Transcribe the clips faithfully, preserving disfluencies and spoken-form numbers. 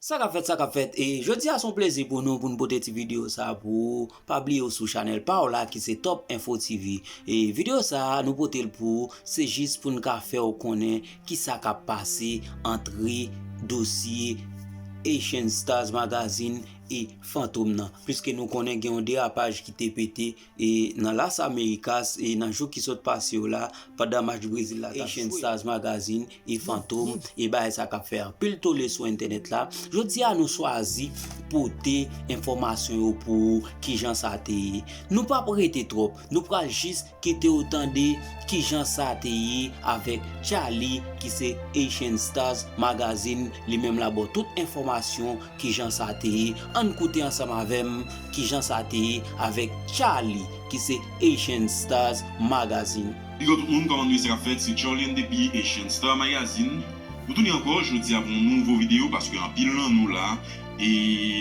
Sa k ap fèt, sa k ap fèt. E jodi a se yon plezi pou nou, pou n pote ti videyo sa a pou ou. Pa bliye w sou chanèl pa w la ki se Top Info T V. E videyo sa a nou pote l pou ou, se jis pou n ka fè w konnen kisa k ap pase antre dosye Haitian Stars Magazine e Fantom nan. Piske nou konnen gen yon derapaj ki te pete e nan Las Americas e nan jou ki sot pase yo la, pandan match Brezil la t ap jwe. Haitian Stars Magazine e Fantom e bagay sa k ap fè anpil tole sou entènèt la. Jodi a nou chwazi pote enfòmasyon yo pou ou, kijan sa te ye. Nou p ap rete twòp, nou pral jis kite w tande kijan sa te ye avèk Charlie ki se Haitian Stars Magazine, li menm l ap ba w tout enfòmasyon kijan sa te ye. Ann koute ansanm avè m kijan sa te ye avèk Charlie ki se Haitian Stars Magazine. Big up tout moun, kòman nou ye, sa k ap fèt? Se Charlie depi Haitian Star Magazine. Nou tounen ankò jodi a pou yon nouvo videyo paske anpil nan nou la e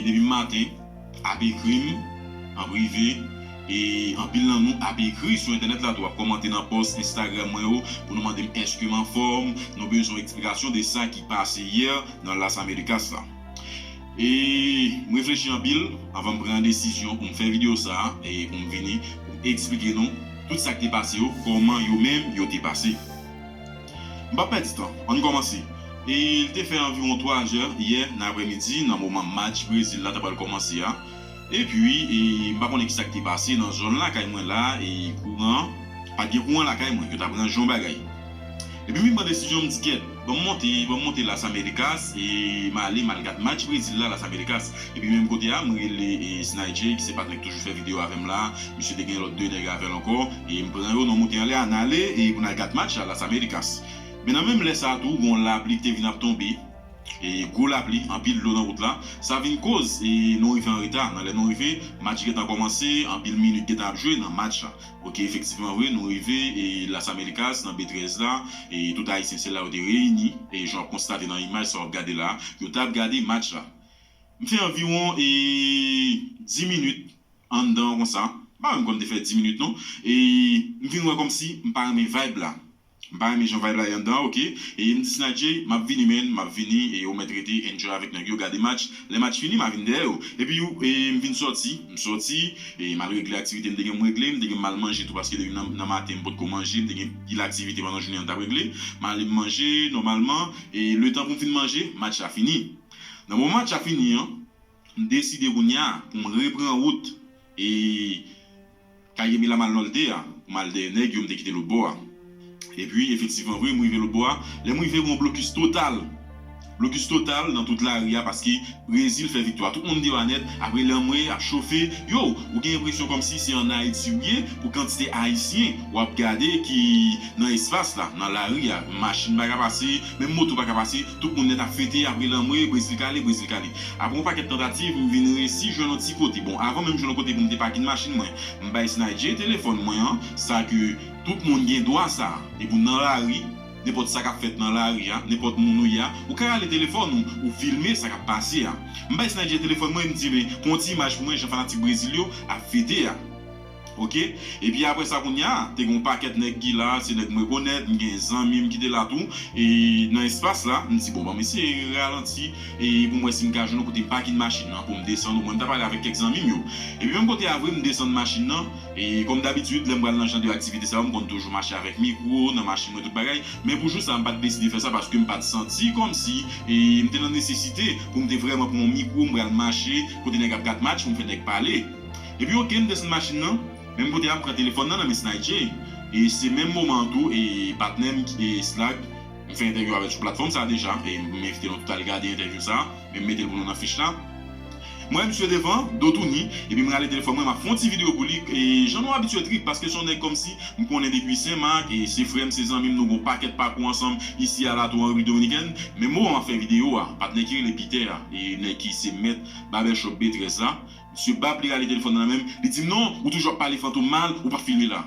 depi maten ap ekri m an prive e anpil nan nou ap ekri sou entènèt la tou, ap kòmante nan pòs Instagram mwen yo pou nou mande m èske m anfòm, nou bezwen eksplikasyon de sa ki pase yè nan Las Americas la. E m reflechi anpil anvan m pran desizyon pou m fè videyo sa a e pou m vini pou m eksplike nou tout sa k te pase yo, kòman yo menm yo te pase. M p ap pèdi tan, ann kòmanse. E li te fè anviwon twa zè yè nan aprèmidi, nan moman match Brezil la ta pral kòmanse a. Epi, e, m pa konnen kisa k te pase nan zòn lakay mwen la, e kouran, pa t gen kouran lakay mwen, yo t ap ranje yon bagay. Epi m vin pran desizyon, m di, kèt, ban m monte, ban m monte Las Americas, e m ale, m al gad match Brezil la, Las Americas. Epi menm kote a, m rele, e, Snijay, ki se patnè k toujou fè videyo avè m la, misye te gen lòt de nèg avè l ankò, e m pran yo, nou moute anlè a, n ale, e pou n al gad match la, Las Americas. Men nan menm lè sa a tou, gen yon lapli ki te vin ap tonbe, e gwo lapli, anpil dlo nan wout la. Sa vin koz, e nou rive an reta. Nan lè nou rive, match gentan kòmanse, anpil minit gentan ap jwe nan match la. Oke, efektivman vre, nou rive, e Las Americas, nan B trèz la, e tout Ayisyen se la yo te reyini, e jan w ap konstate nan imaj sa w ap gade la, yo t ap gade match la. M fè anviwon, e, dis minit anndan konsa. M pa menm konn te fè dis minit non. E m vin wè kòmsi m pa renmen vibe la. M pa renmen jan vibe la ye anndan, oke. E m di Snijay, m ap vini, man, m ap vini, e ou mèt rete, enjoy avèk nèg yo, gade match. Lè match fini, m a vin dèyè yo. Epi, e m vin sòti, m sòti, e m al regle aktivite m te gen m regle, m te gen m al manje tou, paske depi nan, nan maten, m potko manje, m te gen pil aktivite pandan jounen an m t ap regle. M ale m manje, nòmalman, e letan pou m fin manje, match la fini. Nan moman match la fini an, m deside kounye a pou m repran wout, e Kay Emil a m al Nòlte a, pou m al dèyè nèg yo, m te kite lòt bò a. Epi, efektivman vre, m rive lòt bò a. Lè m rive, gen yon blokis total. Blokis total nan tout lari a, paske Brezil fè viktwa. Tout moun deyò a nèt, ap rele anmwe, ap chofe. Yo, ou gen enpresyon kòmsi se ann Ayiti ou ye, pou kantite Ayisyen w ap gade ki nan espas la, nan lari a. Machin pa ka pase, menm moto pa ka pase, tout moun nèt ap fete, ap rele anmwe, Brezil kale, Brezil kale. Apre yon pakèt tantativ, m vin resi jwenn yon ti kote. Bon, avan menm jwenn yon kote pou m te pakin machin mwen, m bay Snijay telefòn mwen an, sa ke tout moun gen dwa sa. Depi w nan lari, nenpòt sa k ap fèt nan lari a, nenpòt moun ou ye a, ou ka rale telefòn ou, ou filme sa k ap pase a. M bay Snijay telefòn mwen, m di, men, pran yon ti imaj pou mwen, jan fanatik Brezil yo ap fete a. Oke? Epi apre sa, kounye a, te gen yon pakèt nèg ki la, se nèg m rekonèt, m gen zanmi m ki te la tou, e nan espas la, m di, bon, ban m eseye ralanti, e pou m wè si m ka jwenn yon kote m pakin machin nan, pou m desann, omwen m ta pale avèk kèk zanmi m yo. Epi menm kote a vre, m desann machin nan, e kòm dabitid, lè m pral nan jan de aktivite sa yo, m konn toujou mache avèk mikwo, nan machin mwen, tout bagay, men pou jou sa, m pa t deside fè sa, paske m pa t santi kòmsi, e m te nan nesesite pou m te vrèman pran yon mikwo, m pral mache, kote nèg ap gad match, pou m fè nèg pale. Epi oke, m desann machin nan, menm kote a m pran telefòn nan nan men Snijay. E se menm moman an tou, e patnè m, e Slag, m fè entèvyou avè l sou platfòm sa a deja, e m envite nou tout al gade entèvyou sa a, men m mete l pou nou nan fich la. M wè misye devan, do touni, epi m rale telefòn mwen, m ap fè yon ti videyo pou li, e jan nou abitye trip, paske se yon nèg kòmsi m konnen depi Sen Mak, e se frè m, se zanmi m, nou gen yon pakèt pakou ansanm, isi a la tou an Repiblik Dominikèn, menm moman m ap fè videyo a, patnè ki rele Pitè a, e nèg ki se mèt Barbershop B trèz la, Misye bab li rale telefòn nan men m, li di m, non, ou toujou ap pale Fantom mal, ou p ap filme la.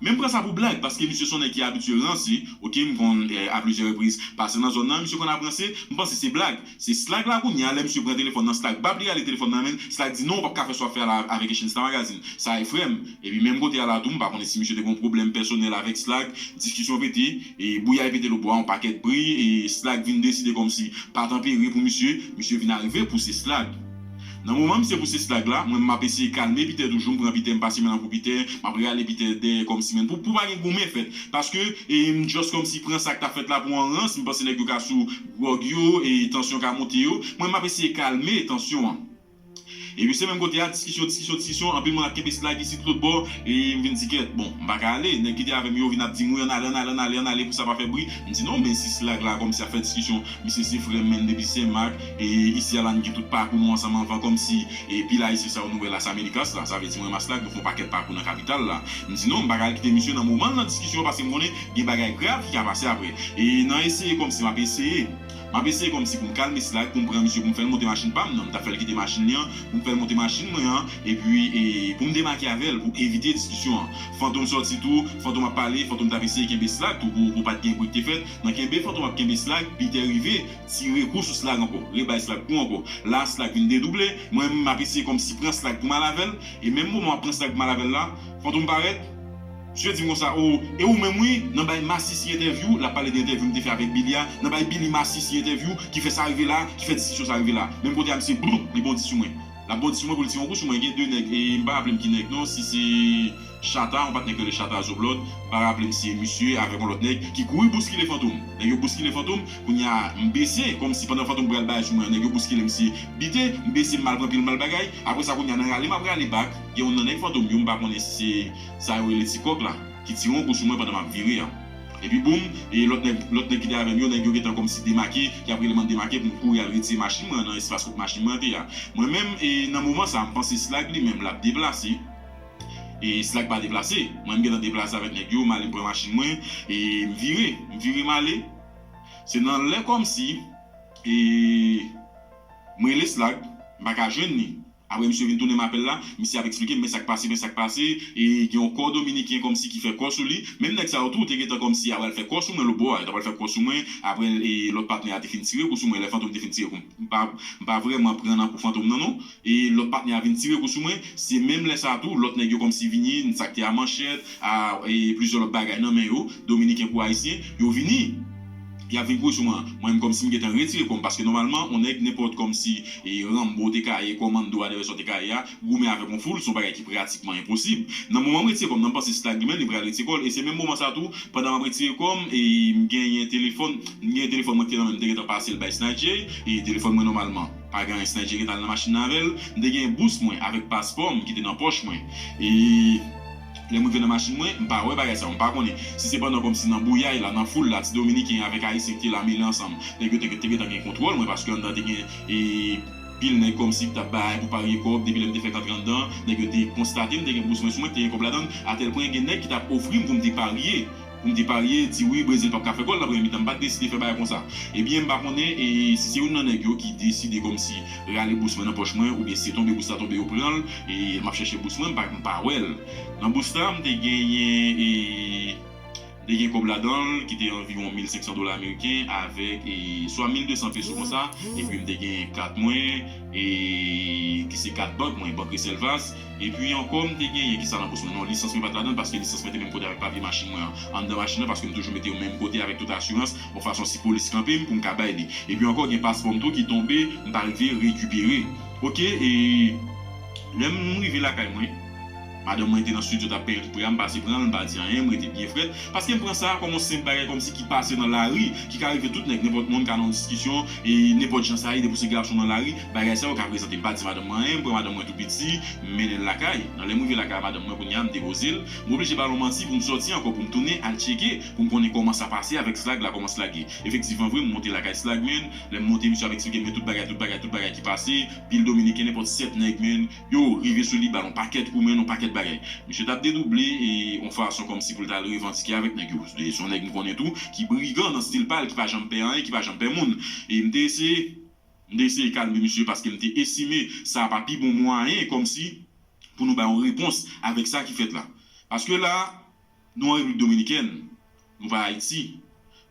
Men m pran sa pou blag, paske misye se yon nèg ki abitye ranse, oke, m konn, eh, a plizyè repriz pase nan zòn nan, misye konn ap ranse, m panse se blag. Se Slag la kounye a, lè misye pran telefòn nan, Slag p ap li rale telefòn nan, men Slag di non, ou p ap ka fè sa w ap fè a la avèk Echange Star Magazine. Sa e frè m. Epi menm kote a la tou, m pa konnen si misye te gen yon pwoblèm pèsonèl avèk Slag, diskisyon pete, e bouyay pete lòtbò a, yon pakèt bri, e Slag vin deside kòmsi pa tanpere pou misye, misye vin arive pouse Slag. Nan moman misye pouse Slag la, mwen m ap eseye kalme Peter toujou, m pran Peter, m pase men nan pou Peter, m ap rale Peter dèyè kòmsi menm pou, pou pa gen goumen fèt. Paske, e, m just kòmsi pran sa k t ap fèt la pou yon rans, m panse nèg yo ka sou gwòg yo, e tansyon ka monte yo. Mwen m ap eseye kalme tansyon an. Epi se menm kote a, diskisyon, diskisyon, diskisyon, anpil moun ap kenbe Slag isit lòtbò, e m vin di kèt, bon, m pa ka ale, nèg ki te avè m yo vin ap di m wi, ann ale, ann ale, ann ale, ann ale pou sa pa fè bri. M di non, men si Slag la kòmsi ap fè diskisyon, misye se frè m, men depi Senmak, e isi a la n gen tout pakou nou ansanm anvan, kòmsi, e pil Ayisyen sa yo nou wè Las Américas la, sa vle di mwen m a Slag, nou fè yon pakèt pakou nan kapital la. M di non, m pa ka al kite misye nan moman l nan diskisyon an, paske m konnen gen bagay grav ki ka pase apre. E nan eseye kòmsi m ap eseye, m ap eseye kòmsi pou m kalme Slag, pou m pran misye, pou m fè l monte machin pa m nan, m t ap fè l kite machin li an, pou m fè l monte machin mwen an, epi, e, pou m demake avè l, pou evite diskisyon an. Fantom sòti tou, Fantom ap pale, Fantom t ap eseye kenbe Slag tou, pou, pou pa t gen bri ki te fèt. Nan kenbe Fantom ap kenbe Slag, Peter rive, tire kou sou Slag ankò, rebay Slag kou ankò. La, Slag vin dedouble, mwen menm m ap eseye kòmsi pran Slag pou m al avè l, e menm moman m ap pran Slag pou m al avè l la, Fantom parèt, misye di m konsa, o, e ou menm wi, nan bay masisi entèvyou, l ap pale de entèvyou m te fè avèk Billy a, nan bay Billy masisi entèvyou, ki fè sa rive la, ki fè diskisyon sa rive la. Menm kote a, misye, bloup, li bondi sou mwen. L ap bondi sou mwen pou l tire yon kou sou mwen, gen de nèg, e m pa raple m ki nèg non, si se Chata, yon patnè k rele Chata Zoblòd, m pa raple m si se misye avèk yon lòt nèg ki kouri bouskile Fantom. Nèg yo bouskile Fantom, kounye a, m bese, kòmsi pandan Fantom pral bay sou mwen, nèg yo bouskile misye bite, m bese, m al pran pye l, m al bagay. Apre sa, kounye a, nan rale m ap rale bak, gen youn nan nèg Fantom yo, m pa konnen si se sa yo rele ti kòk la, ki tire yon kou sou mwen pandan m ap vire a. Epi boum, e lòt nèg, lòt nèg ki te avè m yo, nèg yo gentan kòmsi demake, y ap rele m ann demake pou m kouri al retire machin mwen nan espas kot machin mwen te a. Mwen menm, e nan moman sa a, m panse Slag li menm l ap deplase. E Slag pa deplase. Mwen m gentan deplase avèk nèg yo, m ale m pran machin mwen, e m vire, m vire m ale. Se nan lè kòmsi, e m rele Slag, m pa ka jwenn li. Apre misye vin tounen m apèl la, misye ap eksplike m men sa k pase, men sa k pase, e gen yon kò dominiken kòmsi ki fè kò sou li, menm nèg sa yo tou te gentan kòmsi apral fè kò sou mwen lòtbò a, yo t apral fè kò sou mwen, apre e lòt patnè a te fin tire kou sou mwen, lè Fantom te fin tire kou m, m pa, m pa vrèman pran nan kou Fantom nan non, e lòt patnè a vin tire kou sou mwen, se menm lè sa tou, lòt nèg yo kòmsi vini, sa k te a manchèt, a, e plizyè lòt bagay nan men yo, dominiken kou ayisyen, yo vini. Y ap vin kouri sou mwen. Mwen menm kòmsi m gentan retire kò m, paske nòmalman, yon nèg nenpòt kòmsi, e, Rambo te ka ye, kòmando a, dèyè sa w te ka ye a, goumen avèk yon foul, se yon bagay ki pratikman enposib. Nan moman m retire kò m nan, m panse Slag li menm, li pral retire kò l. E se menm moman sa tou, pandan m ap retire kò m, e m genyen telefòn, m genyen telefòn mwen ki te nan men m, m te gentan pase l bay Snatch J, e telefòn mwen nòmalman pa gen anyen, Snatch J gentan al nan machin nan avè l, m te genyen bous mwen avèk paspò m ki te nan pòch mwen. E Lè m rive nan machin mwen, m pa wè bagay sa yo. M pa konnen si se pandan kòmsi nan bouyay la, nan foul la, ti dominiken avèk ayisyen ki te la mele ansanm. Nèg yo te, te gentan gen kontwòl mwen, paske anndan te gen, e, pil nèg kòmsi ki t ap bay pou parye kòb. Depi lè m te fèk antre anndan, nèg yo te konstate m te gen bous mwen sou mwen, te gen kòb ladan l, atèl pwen gen nèg ki t ap ofri m pou m te parye. Pou m te parye, di wi, Brezil p ap ka fè gòl nan premye mitan. M pa t deside fè bagay konsa. Ebyen, m pa konnen, e, si se youn nan nèg yo ki deside kòmsi rale bous mwen nan pòch mwen, oubyen si se tonbe bous la tonbe yo pran l, e m ap chèche bous mwen, m pa, m pa wè l. Nan bous la, m te genyen, e, m te gen kòb ladan l ki te anviwon mil senk san dola ameriken avèk, e, swa mil de san peso konsa, epi m te gen kat mwen, e, ki se kat bank mwen, Bank Reselvas, epi ankò m te genyen, kisa nan bous mwen, non, lisans mwen pa t ladan l, paske lisans mwen te menm kote avèk papye machin mwen an, anndan machin nan, paske m toujou mete yo menm kote avèk tout asirans, yon fason si polis kanpe m pou m ka bay li. Epi ankò, gen paspò m tou ki tonbe, m pa rive rekipere. Oke, e lè m rive lakay mwen, madanm mwen te nan estidyo, t ap penyen tout prè a, m pase pran l, m pa di anyen, m rete byen frèt, paske m pran sa kòm yon senp bagay kòmsi ki pase nan lari, ki ka rive tout nèg, nenpòt moun ka nan yon diskisyon, e nenpòt jan sa ye, depi w se gason nan lari, bagay sa yo ka prezante. M pa di madanm mwen anyen, m pran madanm mwen tou piti, m mennen l lakay. Nan lè m rive lakay madanm mwen kounye a, m depoze l, m oblije ba l yon manti pou m sòti ankò, pou m tounen al tcheke, pou m konnen kòman sa pase avèk Slag la, kòman Slag ye. Efektivman vre, m monte lakay Slag, men lè m monte, misye ap eksplike m men tout bagay, tout bagay, tout bagay ki pase, pil dominiken, nenpòt sèt nèg, men yo rive sou li, ba l yon pakèt kou, men yon pakèt bagay. Misye t ap dedouble, e yon fason kòmsi pou l t al revandike avèk nèg yo. E se yon nèg m konnen tou, ki brigan nan stil pa l, ki pa janm pè anyen, ki pa janm pè moun. E m te eseye, m te eseye kalme misye, paske m te estime sa pa pi bon mwayen kòmsi pou nou bay yon repons avèk sa ki fèt la. Paske la, Nou an Repiblik Dominikèn, nou pa Ayiti,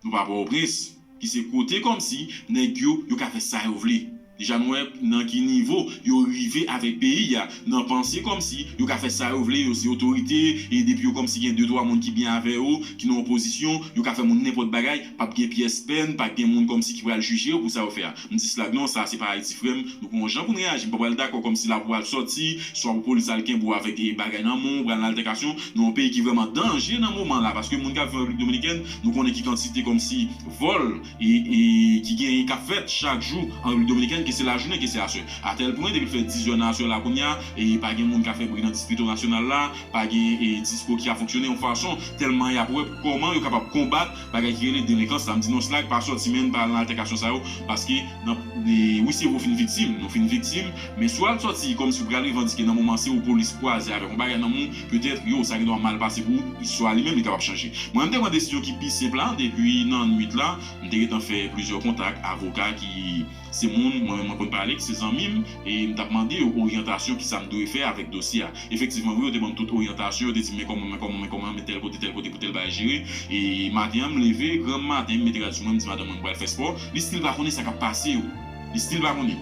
nou pa Pòtoprens, ki se kote kòmsi nèg yo, yo ka fè sa yo vle. Deja nou wè nan ki nivo yo rive avèk peyi a, nan panse kòmsi yo ka fè sa yo vle, yo se otorite, e depi yo kòmsi gen de twa moun ki byen avè yo, ki nan opozisyon, yo ka fè moun nenpòt bagay, p ap gen pyès pèn, p ap gen moun kòmsi ki pral jije yo pou sa yo fè a. M di slag non, sa se pa Ayiti frè m, nou gen yon jan pou n reyaji, m pa pral dakò kòmsi la pou al sòti, swa pou polis al kenbe w avèk e bagay nan men w, pral nan altèkasyon, nan yon peyi ki vrèman danje nan moman la, paske moun k ap viv an Repiblik Dominikèn, nou konnen ki kantite kòmsi vòl e, e ki genyen k ap fèt chak jou an Repiblik Dominikèn, ke se lajounen, ke se aswè. Atèl pwen, depi l fè diz è nan aswè la kounye a, e pa gen moun k ap fè bri nan distrito nasyonal la, pa gen e disko ki ap fonksyone yon fason, tèlman y ap wè kòman yo kapab konbat bagay ki rele delenkans la. M di non slag, pa sòti menm, pa al nan altèkasyon sa yo, paske nan, e, wi se vre w fin viktim, nou fin viktim, men si w al sòti kòmsi w pral revandike nan moman se ou polis kwaze avèk yon bagay nan men w, petèt, yo, sa gen dwa mal pase pou ou, istwa li menm, li kapab chanje. Mwen, m te pran desizyon ki pi senp la, depi nan nwit la, m te gentan fè plizyè kontak avoka ki se moun, mwen menm mwen konn pale, ki se zanmi m, e m t ap mande yo oryantasyon ki sa m dwe fè avèk dosye a. Efektivman, wi, yo te ban m tout oryantasyon, yo te di m, men kòman, men kòman, men kòman, men tèl kote, tèl kote pou tèl bagay jere. E maten an, m leve, granm maten, m mete rad sou mwen, m di madanm mwen m pral fè spò. Li still pa konnen sa k ap pase yo. Li still pa konnen.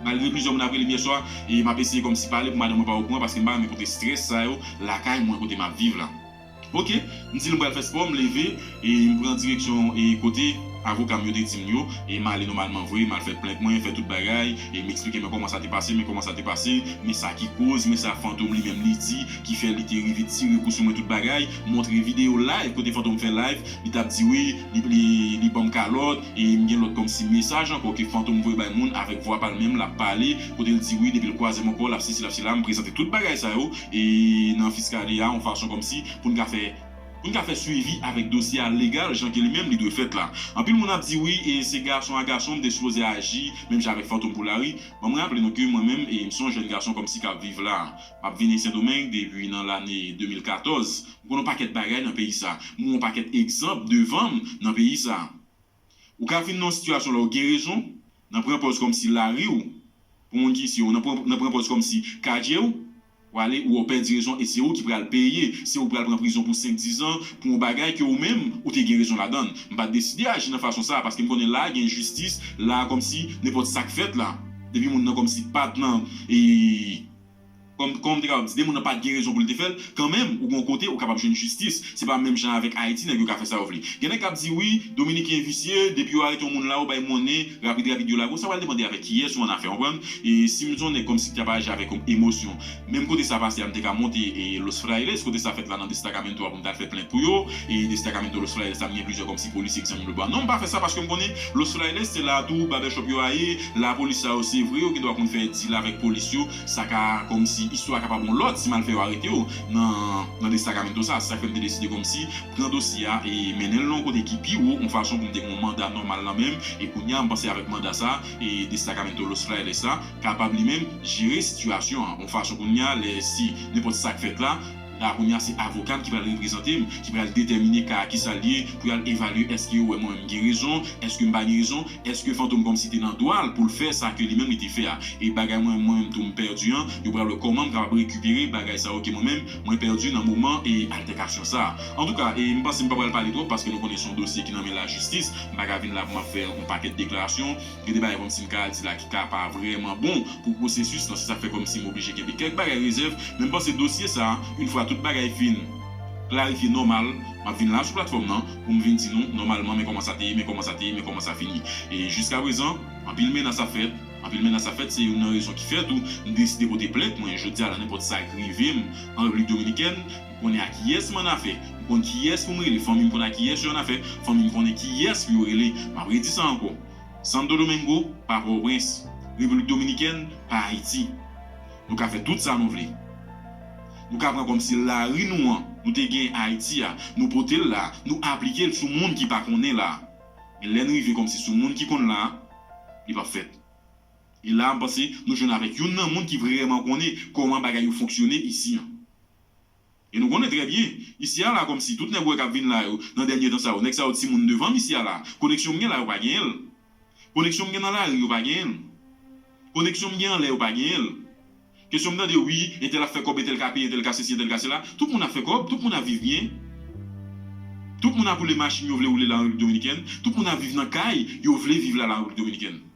Malgre plizyè moun ap rele m yèswa, e m ap eseye kòmsi pale pou madanm mwen pa okouran, paske m pa renmen kote estrès sa yo lakay mwen kote m ap viv la. Oke, m di l m pral fè spò, m leve, e m pran direksyon e kote avoka m yo te di m yo, e m ale nòmalman vre, m al fè plent mwen, fè tout bagay, e m eksplike men kòman sa te pase, men kòman sa te pase, men sa ki koz, men sa Fantom li menm li di, ki fè li te rive tire kou sou mwen tout bagay, montre videyo live, kote Fantom fè live, li t ap di wi, li, li, li ban m kalòt, e m gen lòt kòmsi mesaj ankò ke Fantom voye bay moun avèk vwa pa l menm, l ap pale, kote l di wi, depi l kwaze m ankò, l ap sesi, l ap sela, m prezante tout bagay sa yo, e nan fiskali a, yon fason kòmsi pou n ka fè, pou n ka fè swivi avèk dosye a legal jan ke li menm li dwe fèt la. Anpil moun ap di wi, e se gason a gason, m te sipoze aji menm jan avèk Fantom pou lari. Ban m raple nou ke mwen menm, e m se yon jèn gason kòmsi k ap viv la. M ap vini Sendomeng depi nan lane de mil katòz. M konn yon pakèt bagay nan peyi sa. M wè yon pakèt egzanp devan m nan peyi sa. Ou ka vin nan yon sitiyasyon la ou gen rezon, nan pran pòz kòmsi lari w, pou moun ki isi yo, nan pran, nan pran pòz kòmsi kadye w, w ale, ou wè w pèdi rezon, e se ou ki pral peye, se ou pral pran prizon pou senk, diz an, pou yon bagay ke ou menm, ou te gen rezon ladan l. M pa t deside aji nan fason sa a, paske m konnen la a gen jistis, la a kòmsi nenpòt sa k fèt la. Depi moun nan kòmsi pa t nan, e, Kòm, kòm m te kapab di, de moun nan pa t gen rezon pou l te fè l, kanmenm, ou gon kote, ou kapab jwenn jistis. Se pa menm jan avèk Ayiti, nèg yo ka fè sa yo vle. Gen nèg k ap di, wi, Dominiken visye, depi yo arete yon moun la, yo bay monnen, rapid, rapid, yo lage w, sa pral depann de avèk kiyès ou annafè, w konprann? E si m se yon nèg kòmsi ki t ap aji avèk emosyon, menm kote sa pase a, m te ka monte, e, Los Frailes, kote sa fèt la nan destakamento a pou m t al fè plent pou yo, e destakamento Los Frailes la, m gen plizyè kòmsi polisye ki zanmi m lòtbò a. Non, m pa fè sa paske m konnen Los Frailes, se la tou, barbershop yo a ye, lapolis sa yo, se vre, yo gen dwa konn fè dil avèk polis yo, sa ka kòmsi istwa a kapab yon lòt si m al fè yo arete yo nan, nan destakamento sa. Se sa k fè m te deside kòmsi pran dosye a e mennen l nan yon kote ki pi wo, yon fason pou m te gen yon manda nòmal nan men m. E kounye a, m panse avèk manda sa e destakamento Los Frailes sa, kapab li menm jere sitiyasyon an, yon fason kounye a, lè si nenpòt sa k fèt la, la kounye a se avoka m ki pral reprezante m, ki pral detèmine ka a kisa l ye, pou y al evalye èske yo wè mwen menm m gen rezon, èske m pa gen rezon, èske Fantom kòmsi te nan dwa l pou l fè sa ke li menm li te fè a. E bagay mwen, mwen menm tou m pèdi an, yo pral wè kòman m kapab rekipere bagay sa yo ke mwen menm mwen pèdi nan moman e altèkasyon sa a. Antouka, e m panse m pa pral pale twòp paske nou konnen se yon dosye ki nan men lajistis, m pa ka vin la pou m ap fè yon pakèt deklarasyon, gen de bagay kòmsi m ka al di la ki ka pa vrèman bon pou pwosesis lan, se sa k fè kòmsi m oblije kenbe kèk bagay rezèv, men m panse dosye sa a, yon fwa tout bagay fin klarifye nòmal, m ap vin la sou platfòm nan pou m vin di nou nòmalman men kòman sa te ye, men kòman sa te ye, men kòman sa fini. E jiskaprezan, anpil menas ap fèt, anpil menas ap fèt, se youn nan rezon ki fè tou m deside pote plent mwen jodi a la, nenpòt sa k rive m an Repiblik Dominikèn, m konnen a kiyès m annafè, m konn kiyès pou m rele, fanmi m konn a kiyès yo annafè, fanmi m konnen kiyès pou yo rele. M ap redi sa ankò. Santo Domingo pa Pòtoprens. Repiblik Dominikèn pa Ayiti. Nou ka fè tout sa nou vle. Nou ka pran kòmsi lari nou an, nou te gen Ayiti a, nou pote l la, nou aplike l sou moun ki pa konnen la. Men lè n rive kòmsi sou moun ki konn la, li p ap fèt. E la, m panse, nou jwenn avèk youn nan moun ki vrèman konnen kòman bagay yo fonksyone isi an. E nou konnen trè byen, isi a la, kòmsi tout nèg ou wè k ap vin la yo, nan dènye tan sa yo, nèg sa yo timoun devan m isi a la. Koneksyon m gen la, yo pa genyen l. Koneksyon m gen nan lari, yo pa genyen l. Koneksyon m gen anlè, yo pa genyen l. Kesyon m tande, wi, entèl ap fè kòb, entèl ka peye, entèl ka sesi, entèl ka sela. Tout moun ap fè kòb, tout moun ap viv byen. Tout moun ap woule machin yo vle woule la an Repiblik Dominikèn. Tout moun ap viv nan kay yo vle viv la la an Repiblik Dominikèn.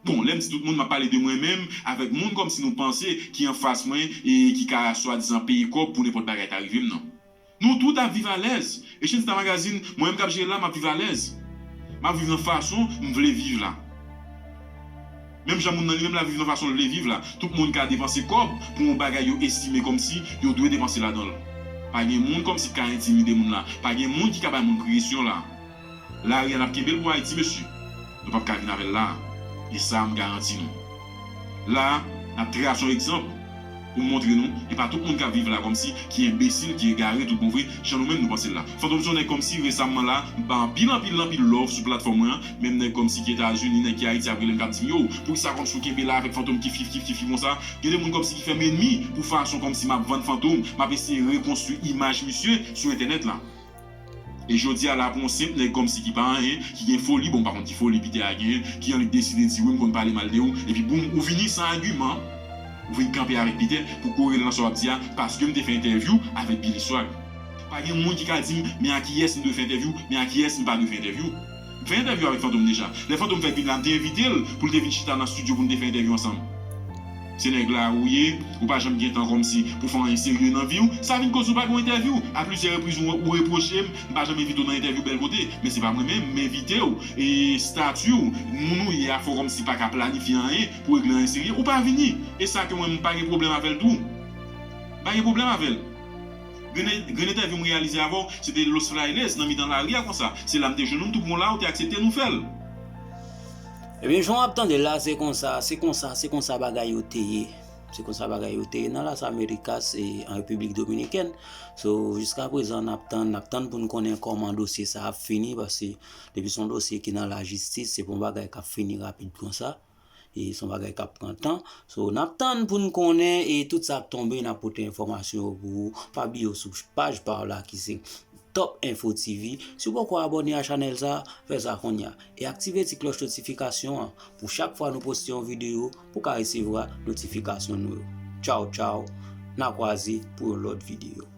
Bon, lè m di tout moun, m ap pale de mwen menm, avèk moun kòmsi nou panse ki anfas mwen e ki ka swadizan peye kòb pou nenpòt bagay ta rive m nan. Nou tout ap viv alèz. E Shensta Magazine, mwen menm k ap jere l la, m ap viv alèz. M ap viv nan fason m vle viv la. Menm jan moun nan li menm la viv nan fason l vle viv la. Tout moun ka depanse kòb pou yon bagay yo estime kòmsi yo dwe depanse ladan l. Pa gen moun kòmsi k ka entimide moun la. Pa gen moun ki ka bay moun presyon la. Lari a n ap kenbe l pou Ayiti, mesye. Nou p ap ka vin avè l la. E sa, m garanti nou. La, n ap trase yon egzanp pou montre nou, e pa tout moun k ap viv la kòmsi ki enbesil, ki egare tout bon vre, jan nou menm nou panse l la. Fantom se yon nèg kòmsi resamman la, m ba anpil, anpil, anpil love sou platfòm mwen an, menm nèg kòmsi ki Etazini, nèg ki Ayiti ap rele m k ap di m, yo, poukisa kòmsi w kenbe la avèk Fantom ki fif, kif, kif, kif konsa? Gen de moun kòmsi ki fè m enmi pou fason kòmsi m ap vann Fantom, m ap eseye rekonstwi imaj misye sou entènèt la. E jodi a la pou yon senp nèg kòmsi ki pa anyen, ki gen foli, bon, m pa konn ki foli Peter a genyen, ki annik deside di wi m konn pale mal de ou, epi boum, ou vini san agiman, ou vin kanpe avèk Peter pou kore l nan sa w ap di a, paske m te fè entèvyou avèk Billy Swag. Pa gen moun ki ka di m, men a kiyès m dwe fè entèvyou, men a kiyès m pa dwe fè entèvyou. M fè entèvyou avèk Fantom deja. Lè Fantom fèk vin la, m te envite l pou l te vin chita nan estidyo pou n te fè entèvyou ansanm. Se nèg la ou ye, ou pa janm gen tan kòmsi pou fè anyen serye nan vi w. Sa vin koz ou pa gen yon entèvyou. A plizyè repriz ou, ou repwoche m, m pa janm envite w nan entèvyou bèl kote. Men se pa mwen menm, m envite w. E estati w, moun ou ye a fè w kòmsi pa ka planifye anyen pou regle anyen serye. Ou pa vini. E sa ke mwen, m pa gen pwoblèm avè l tou. M pa gen pwoblèm avè l. Grenn, grenn entèvyou m reyalize avè w, se te Los Frailes, nan mitan lari a konsa. Se la m te jwenn ou, m tou pran w la, ou te aksepte nou fè l. Ebyen, jan w ap tande l la, se konsa, se konsa, se konsa bagay yo te ye. Se konsa bagay yo te ye nan Las Americas e an Repiblik Dominikèn. So, jiska prezan, n ap tann, n ap tann pou n konnen kòman dosye sa ap fini, paske depi se yon dosye ki nan lajistis, se pa yon bagay k ap fini rapid konsa. E se yon bagay k ap pran tan. So, n ap tann pou n konnen e tout sa ap tonbe, n ap pote enfòmasyon yo pou ou. Pa bliye w sou paj pa w la ki se Top Info T V. Si w poko abòne a chanèl sa, fè sa kounye a. E aktive ti klòch notifikasyon an pou chak fwa nou poste yon videyo, pou w ka resevwa notifikasyon nou yo. Tchaw, tchaw. N a kwaze pou yon lòt videyo.